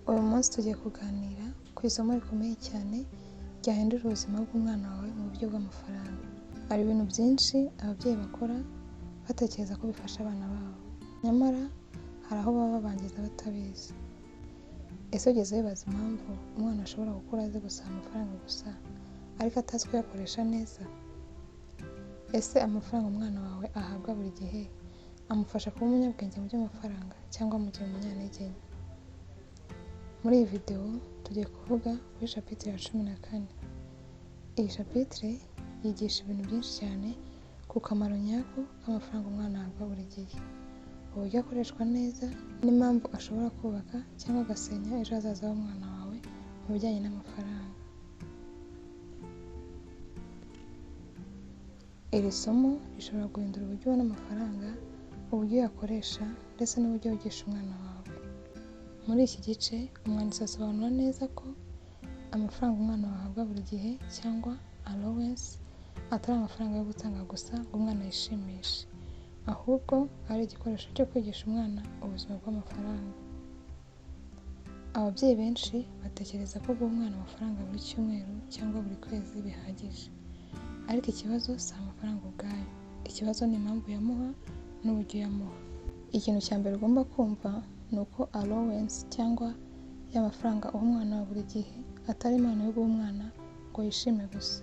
Uyu munsi tugiye kuganira ku isomo rikomeye cyane ryahindura ubuzima bw'umwana wawe mu buryo bw'amafaranga. Hari ibintu byinshi ababyeyi bakora batekereza ko bifasha abana babo, nyamara hari aho baba babangiza batabizi. Ese wigeze wibaza impamvu umwana ashobora gukura azi gusaba amafaranga gusa ariko atazi kuyakoresha neza? Ese amafaranga umwana wawe ahabwa buri gihe amufasha kuba umunyabwenge mu by'amafaranga cyangwa amugira umunyantege nke? Muri iyi videwo tugiye kuvuga kuri chapitre ya 14. Iyi chapitre yigisha ibintu byinshi cyane ku kamaro nyako k'amafaranga umwana ahabwa buri gihe, uburyo akoreshwa neza n'impamvu ashobora kubaka cyangwa agasenya ejo hazaza h'umwana wawe mu bijyanye n'amafaranga. Iri somo rishobora guhindura uburyo ubona amafaranga, uburyo uyakoresha ndetse n'uburyo wigisha umwana wawe. Muri iki gice umwanditsi asobanura neza ko amafaranga umwana wawe ahabwa buri gihe cyangwa allowance atari amafaranga yo gutanga gusa ngo umwana yishimishe, ahubwo ari igikoresho cyo kwigisha umwana ubuzima bw'amafaranga. Ababyeyi benshi batekereza ko guha umwana amafaranga buri cyumweru cyangwa buri kwezi bihagije, ariko ikibazo si amafaranga ubwayo, ikibazo ni impamvu uyamuha n'uburyo uyamuha. Ikintu cya mbere ugomba kumva ni uko allowance cyangwa ya mafaranga uha umwana wa buri gihe atari impano yo guha umwana ngo yishime gusa,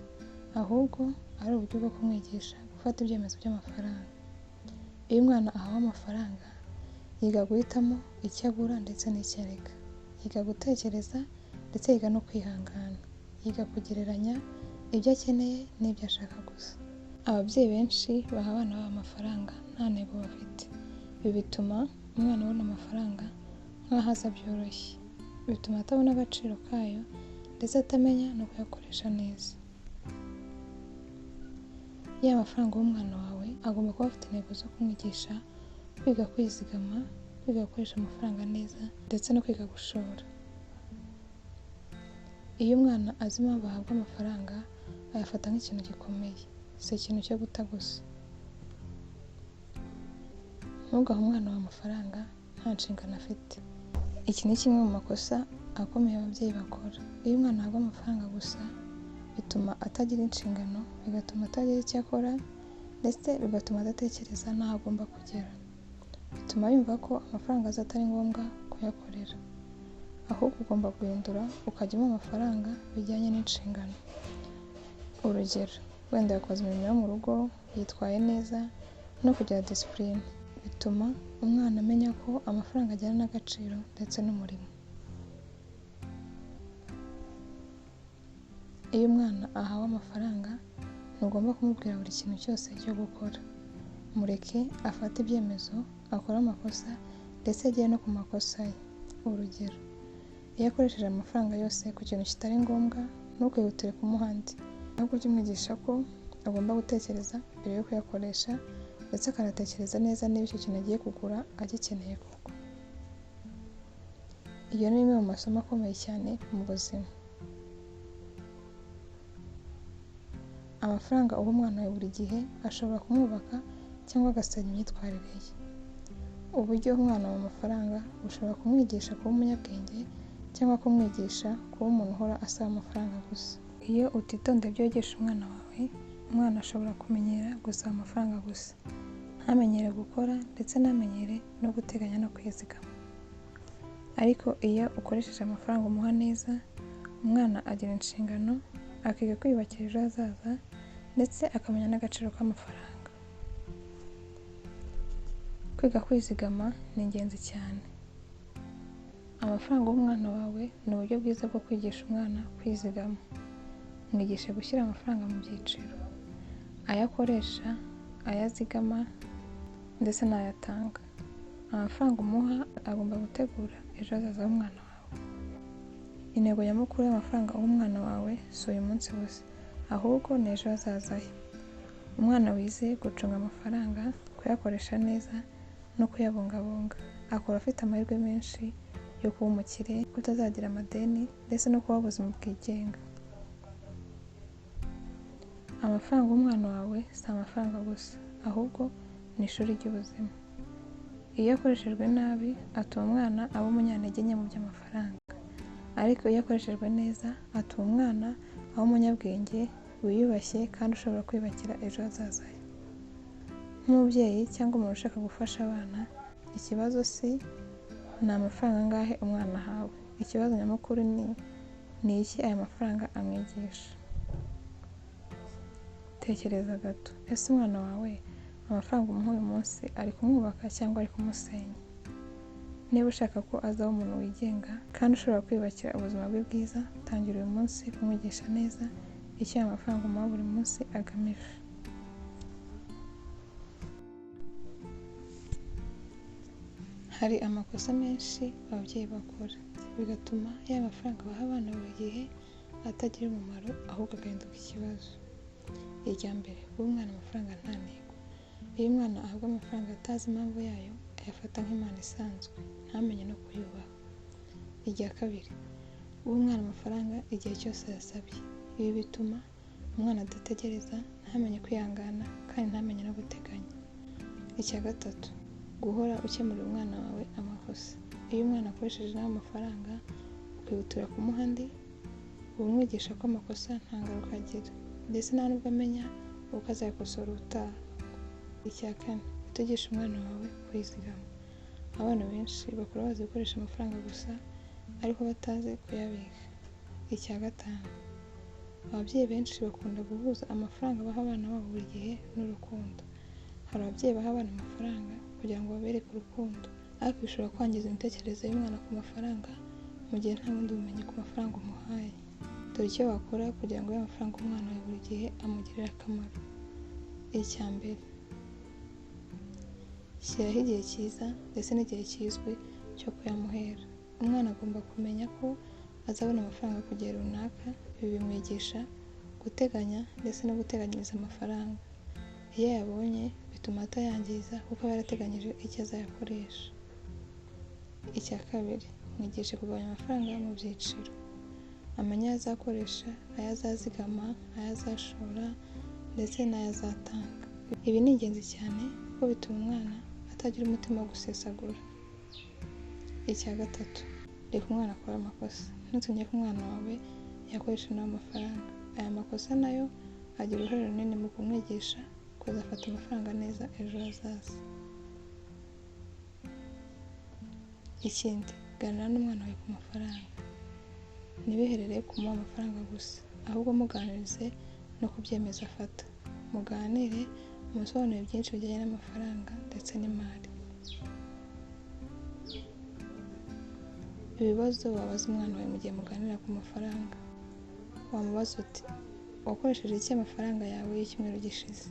ahubwo ari uburyo bwo kumwigisha gufata ibyemezo by'amafaranga. Iyo umwana ahawe amafaranga, yiga guhitamo icyo agura ndetse n'icyo areka, yiga gutekereza ndetse yiga no kwihangana, yiga kugereranya ibyo akeneye n'ibyo ashaka gusa. Ababyeyi benshi baha abana babo amafaranga nta ntego bafite. Ibi bituma umwana abona amafaranga nk'aho aza byoroshye, bituma atabona agaciro kayo ndetse atamenya no kuyakoresha neza. Ya mafaranga y'umwana wawe agomba kuba afite intego zo kumwigisha kwiga kwizigama, kwiga gukoresha amafaranga neza ndetse no kwiga gushora. Iyo umwana azi impamvu ahabwa amafaranga, ayafata nk'ikintu gikomeye, si ikintu cyo guta gusa. Ntugahe umwana wawe amafaranga nta nshingano afite. Iki ni kimwe mu makosa akomeye ababyeyi bakora. Iyo umwana ahabwa amafaranga gusa, bituma atagira inshingano, bigatuma atagira icyo akora ndetse bigatuma adatekereza n'aho agomba kugera. Bituma yumva ko amafaranga aza atari ngombwa kuyakorera, ahubwo ugomba guhindura ukajya umuha amafaranga bijyanye n'inshingano. Urugero, wenda yakoze imirimo yo mu rugo, yitwaye neza no kugira disipurine. Bituma umwana amenya ko amafaranga ajyana n'agaciro ndetse n'umurimo. Iyo umwana ahawe amafaranga, ntugomba kumubwira buri kintu cyose cyo gukora. Mureke afate ibyemezo, akore amakosa ndetse agere no ku makosa ye. Urugero, iyo akoresheje amafaranga yose ku kintu kitari ngombwa, ntukihutire kumuha andi, ahubwo ujye umwigisha ko agomba gutekereza mbere yo kuyakoresha ndetse akanatekereza neza niba icyo kintu agiye kugura agikeneye koko. Iyo ni rimwe mu masomo akomeye cyane mu buzima. Amafaranga uha umwana wawe buri gihe ashobora kumwubaka cyangwa agasenya imyitwarire ye. Uburyo uha umwana wawe amafaranga bushobora kumwigisha kuba umunyabwenge cyangwa kumwigisha kuba umuntu uhora asaba amafaranga gusa. Iyo utitondeye ibyo wigisha umwana wawe, umwana ashobora kumenyera gusaba amafaranga gusa, ntamenyere gukora ndetse ntamenyere no guteganya no kwizigama. Ariko iyo ukoresheje amafaranga umuha neza, umwana agira inshingano, akiga kwiyubakira ejo hazaza ndetse akamenya n'agaciro k'amafaranga. Kwiga kwizigama ni ingenzi cyane. Amafaranga y'umwana wawe ni uburyo bwiza bwo kwigisha umwana kwizigama. Mwigishe gushyira amafaranga mu byiciro, ayo akoresha, ayo azigama ndetse n'ayo atanga. Amafaranga umuha agomba gutegura ejo hazaza h'umwana wawe. Intego nyamukuru y'amafaranga uha umwana wawe si uyu munsi gusa, ahubwo ni ejo hazaza he. Umwana wize gucunga amafaranga, kuyakoresha neza no kuyabungabunga, akura afite amahirwe menshi yo kuba umukire, kutazagira amadeni ndetse no kubaho ubuzima bwigenga. Amafaranga y'umwana wawe si amafaranga gusa, ahubwo ni ishuri ry'ubuzima. Iyo akoreshejwe nabi, atuma umwana aba umunyantege nke mu by'amafaranga. Ariko iyo akoreshejwe neza, atuma umwana aba umunyabwenge, wiyubashye kandi ushobora kwiyubakira ejo hazaza he. Nk'umubyeyi cyangwa umuntu ushaka gufasha abana, ikibazo si ni amafaranga angahe umwana ahawe. Ikibazo nyamukuru ni iki aya mafaranga amwigisha? Tekereza gato, ese umwana wawe amafaranga umuha uyu munsi ari kumwubaka cyangwa ari kumusenya? Niba ushaka ko azaba umuntu wigenga kandi ushobora kwiyubakira ubuzima bwe bwiza, tangira uyu munsi kumwigisha neza icyo aya mafaranga umuha buri munsi agamije. Hari amakosa menshi ababyeyi bakora, bigatuma ya mafaranga baha abana buri gihe atagira umumaro ahubwo agahinduka ikibazo. Irya mbere, guha umwana amafaranga nta ntego. Iyo umwana ahabwa amafaranga atazi impamvu yayo, ayafata nk'impano isanzwe, ntamenye no kuyubaha. Irya kabiri, guha umwana amafaranga igihe cyose ayasabye. Ibi bituma umwana adategereza, ntamenye kwihangana kandi ntamenye no guteganya. Icya gatatu, guhora ukemurira umwana wawe amakosa. Iyo umwana akoresheje nabi amafaranga, ukihutira kumuha andi, uba umwigisha ko amakosa nta ngaruka agira, ndetse nta nubwo amenya uko azayakosora ubutaha. Icya kane, kutigisha umwana wawe kwizigama. Abana benshi bakura bazi gukoresha amafaranga gusa, ariko batazi kuyabika. Icya gatanu, ababyeyi benshi bakunda guhuza amafaranga baha abana babo buri gihe n'urukundo. Hari ababyeyi baha abana amafaranga kugira ngo babereke urukundo, ariko bishobora kwangiza imitekerereze y'umwana ku mafaranga mu gihe nta bundi bumenyi ku mafaranga umuhaye. Dore icyo wakora kugira ngo ayo mafaranga umwana wawe buri gihe amugirire akamaro. Icya mbere, shyiraho igihe cyiza ndetse n'igihe kizwi cyo kuyamuhera. Umwana agomba kumenya ko azabona amafaranga ku gihe runaka. Ibi bimwigisha guteganya ndetse no guteganyiriza amafaranga. Iyo ayabonye bituma atayangiza kuko aba yarateganyije icyo azayakoresha. Icya kabiri, mwigishe kugabanya amafaranga mu byiciro. Amenye ayo azakoresha, ayo azazigama, ayo azashora ndetse n'ayo azatanga. Ibi ni ingenzi cyane kuko bituma umwana atagira umutima wo gusesagura. Icya gatatu, reka umwana akore amakosa. Ntutinye ko umwana wawe yakoresha nawe amafaranga. Aya makosa nayo agira uruhare runini mu kumwigisha kuzafata amafaranga neza ejo hazaza. Ikindi, ganira n'umwana wawe ku mafaranga. Ntibiherere kumuha amafaranga gusa, ahubwo muganirize no ku byemezo afata. Muganire, umusobanurire byinshi bijyanye n'amafaranga ndetse n'imari. Ibibazo wabaza umwana wawe mu gihe muganira ku mafaranga. Wamubaza uti: wakoresheje iki amafaranga yawe y'icyumweru gishize?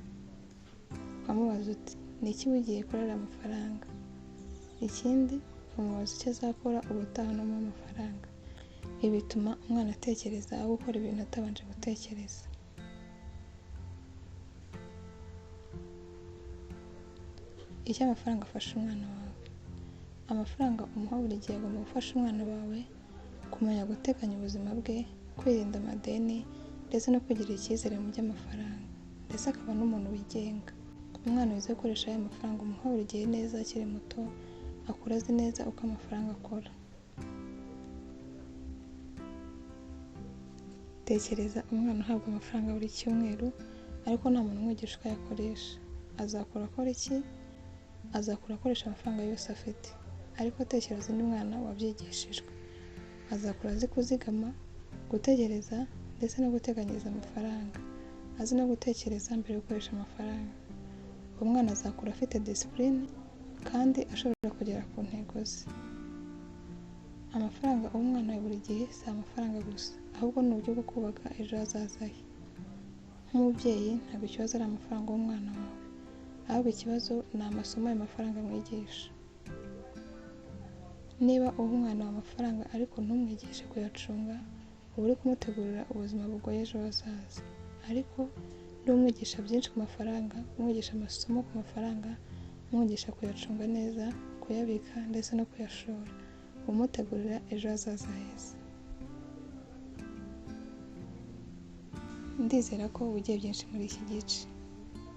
Ukamubaza uti: ni iki wigiye kuri ariya mafaranga? Ikindi, ukamubaza icyo azakora ubutaha numuha amafaranga. Ibi bituma umwana atekereza aho gukora ibintu atabanje gutekereza. Icyo amafaranga afasha umwana wawe. Amafaranga umuha buri gihe agomba gufasha umwana wawe kumenya guteganya ubuzima bwe, kwirinda amadeni ndetse no kwigirira icyizere mu by'amafaranga, ndetse akaba n'umuntu wigenga. Umwana wize gukoresha aya mafaranga umuha buri gihe neza akiri muto, akura azi neza uko amafaranga akora. Tekereza umwana uhabwa amafaranga buri cyumweru, ariko nta muntu umwigisha uko ayakoresha. Azakura akora iki? Azakura akoresha amafaranga yose afite. Ariko tekereza undi mwana wabyigishijwe. Azakura azi kuzigama, gutegereza ndetse no guteganyiriza amafaranga. Azi no gutekereza mbere yo gukoresha amafaranga. Uwo mwana azakura afite disipurine kandi ashobora kugera ku ntego ze. Amafaranga uha umwana wawe buri gihe si amafaranga gusa, ahubwo ni uburyo bwo kubaka ejo hazaza he. Nk'umubyeyi ntabwo ikibazo ari amafaranga uha umwana wawe, ahubwo ikibazo ni amasomo ayo mafaranga amwigisha. Niba uha umwana wawe amafaranga ariko ntumwigishe kuyacunga, uba uri kumutegurira ubuzima bugoye ejo hazaza. Ariko niba umwigisha byinshi ku mafaranga, umwigisha amasomo ku mafaranga, umwigisha kuyacunga neza, kuyabika ndetse no kuyashora, umutegurira ejo hazaza heza. Ndizera ko wigiye byinshi muri iki gice.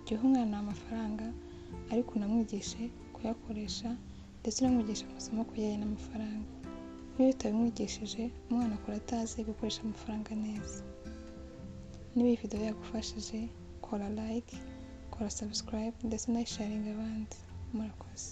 Jya uha umwana amafaranga ariko unamwigishe kuyakoresha ndetse unamwigishe amasomo ku bijyanye n'amafaranga. Niba utabimwigishije, umwana akura atazi gukoresha amafaranga neza. Niba iyi video yagufashije, kora like, kora subscribe ndetse unayisharinge abandi. Murakoze.